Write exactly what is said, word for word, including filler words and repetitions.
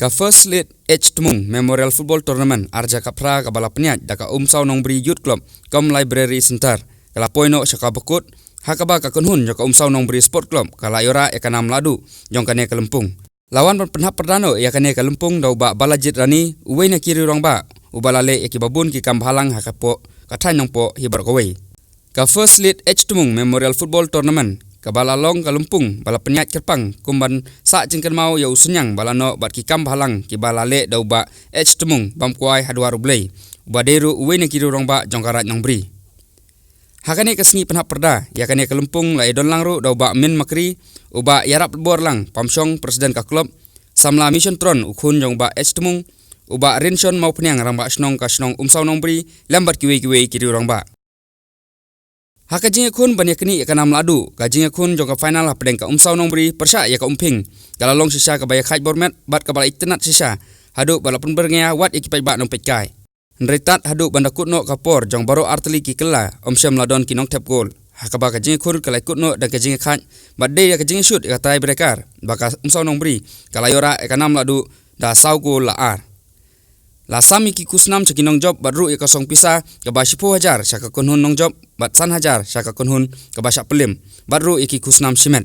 Ka First Late H Tmung Memorial Football Tournament arja ka phra kaba la pynïaid da ka Umsaw Nongbri Youth Club kum Library Center ka la poi noh sha kaba kut, ha kaba ka kynhun jong ka Umsaw Nongbri Sport Club ka la ïoh rah ïa ka nam lahduh jong kane ka lympung. La wan ban pynhap pyrda noh ïa kane ka lympung da u Bah Balajied Rani, uwei na ki riew rangbah uba la leh ïa kiba bun ki kam bhalang ha ka poh ka thaiñ Nongpoh hi baroh kawei. Ka First Late H Tmung Memorial Football Tournament kaba la long ka lympung ba la pynïaid kyrpang kum ban sah jingkynmaw ïa u synñiang ba la noh bad ki kam bhalang kiba la leh da u Bah H Tmung bam kwai ha dwar U Blei, uba dei ruh uwei na ki riew rangbah jong ka Raid Nongbri. Ha kane ka sngi pynhap pyrda ïa kane ka lympung la ïadon lang ruh da u Bah Min Makri, u Bah Ïarapborlang Pamshong, President ka klub, samla Mission Tron u khun jong u Bah H Tmung, u Bah Rinshon Mawphniang, Rangbah Shnong ka shnong Umsaw Nongbri, lem bad kiwei kiwei ki riew rangbah. Ha ka jingïakhun ban ïaknieh ïa ka nam lahduh, ka jingïakhun jong ka final hapdeng ka Umsaw Nongbri pyrshah ïa ka Umphing ka la long shisha kaba ïakhaid bor met bad kaba la itynnad shisha haduh ba la pynbyrngia wat ïa ki paidbah nongpeitkai. Hynrei tad haduh ban da kut noh ka por jong baroh artylli ki kylla, ym shym la don ki nongthep gol, ha kaba ka jingïakhun ka la kut noh da ka jingïakhaid bad dei da ka jingïashut ïa ka tiebreaker ba ka Umsaw Nongbri ka la ïoh rah ïa ka nam lahduh da saw gol la ar. La sam ïa ki khusnam sha ki nongjop bad ruh ïa ka song pisa kaba shiphew hajar sha ka kynhun nongjop bad san hajar sha ka kynhun kaba shah pyllim, bad ruh ïa ki khusnam shimet.